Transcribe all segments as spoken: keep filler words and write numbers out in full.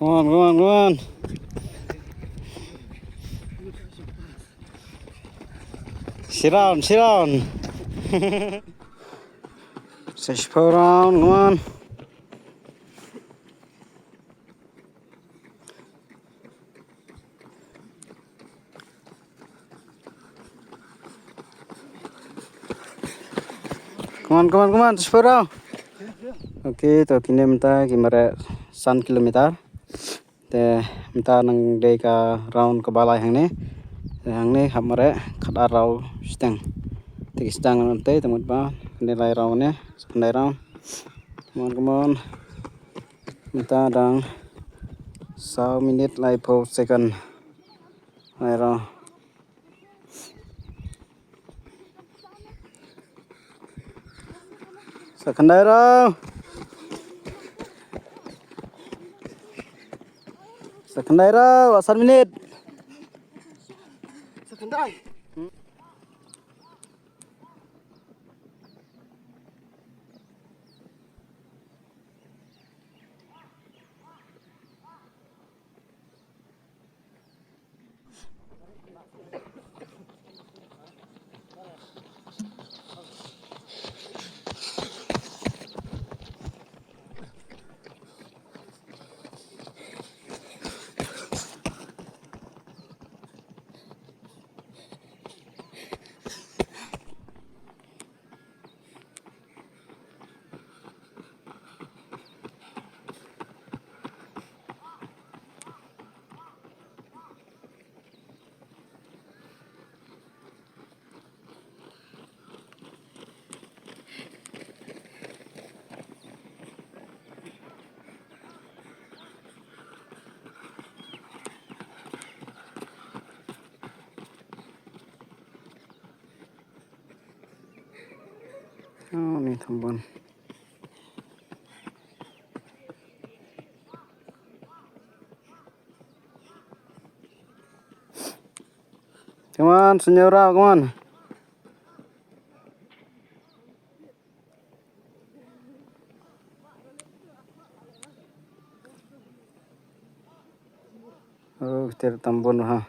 Come on, come on, come on. Sit down, sit down. Sa shiphew round, come on. Come on, come on, come on, sa shiphew round. Okay, to kine mynta ki mareh san kilometer. Te mynta nang dei ka round kaba lai hangne. Te hangne hap mareh khatar round shiteng. Te ki shiteng nang te te mut ba kane lai round ne. Sa khyndai round. Come on, come on. Mynta dang saw minit laiphew second. Lai round. Sa khyndai round. Sa khyndai round, san minit. Sa khyndai. Oh, ni Tambun. Come on, Señora, come on. Oh, ter Tambun ha.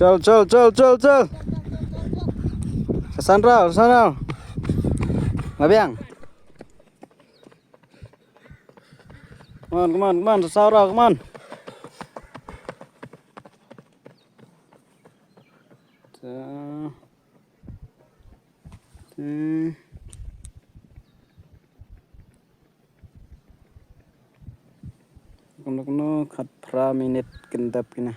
Chal, chal, chal, chal, chal. Sa san round, sa san round. Nga biang. Come on, come on, come on, sa san round, come on. Ta. Hmm. Kumno kumno khatphra minit kin dep kine.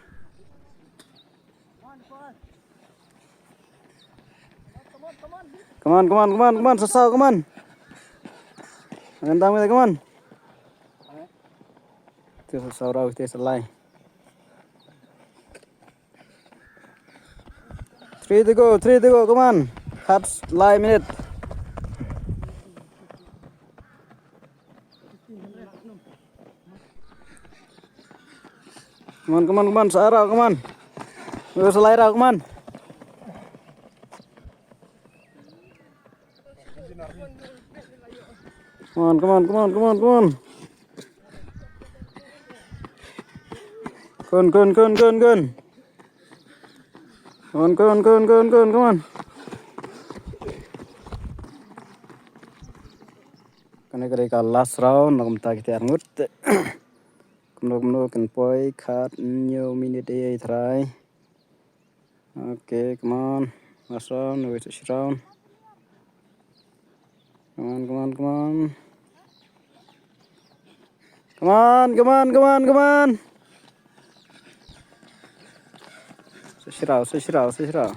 Come on, come on, come on, come on, sa saw, come on. Ngan dam kita, come on. Te sa saw rau te sa lai. Three to go, three to go, come on. Khatlai minit. Come on, come on, come on, sa rau, come on. Sa lai rau, come on. Come on, come on, come on, come on, come on. Kun, kun, kun, kun, kun. Come on, come on, come on, come on, come on, come on. Ka dei ka last round, na kumta kita arngut. Kumno kumno kan poi, khat hynñiew minit ei ei trai. Okay, come on. Last round, wait, last round. Come on, come on, come on. Come on, come on, come on, come on. Sa shiraw, sa shiraw, sa shiraw.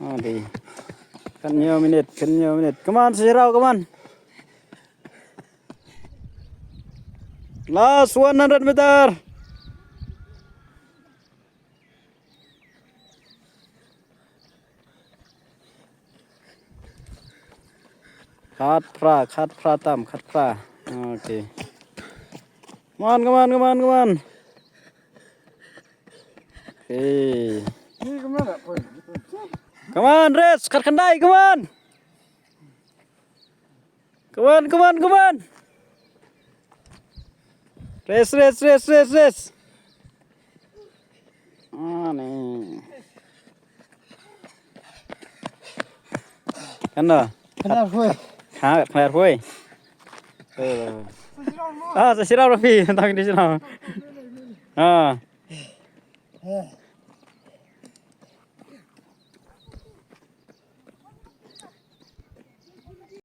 Adi. Khat hynñiew minit, khat hynñiew minit. Come on, sa shiraw, come on. Last one hundred meter. Khat phra, khat phra tam, khat phra. Okay. Come on, come on, come on, come on. Okay. Come on, race, khat khyndai, come on. Come on, come on, come on. Race, race, race, race, race. Ah, ni. Kan dah? Khyndai phew. Ha, khyndai phew. Eh. Ah, sa shiraw Rafi, tang di shiraw. Ah.